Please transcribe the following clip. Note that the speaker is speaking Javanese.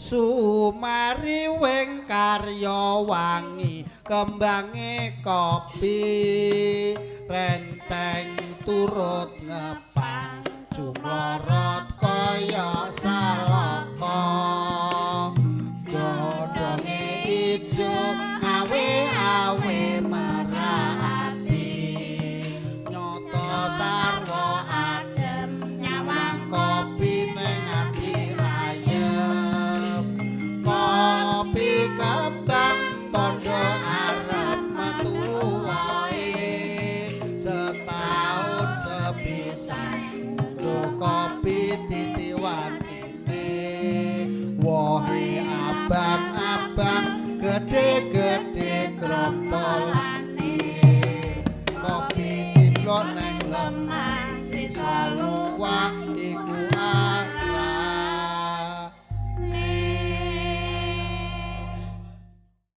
Sumariwing karya wangi kembange kopi, renteng turut ngepang cumlorot kaya salaka, godhonge ijo awe-awe merati, nyoto sarwa adem nyawang kopi ning ati layep. Kopi kembang tondo arep metu wae, setahun sepisan ngundhuh kopi titi wacine, wohe abang-abang gedhe.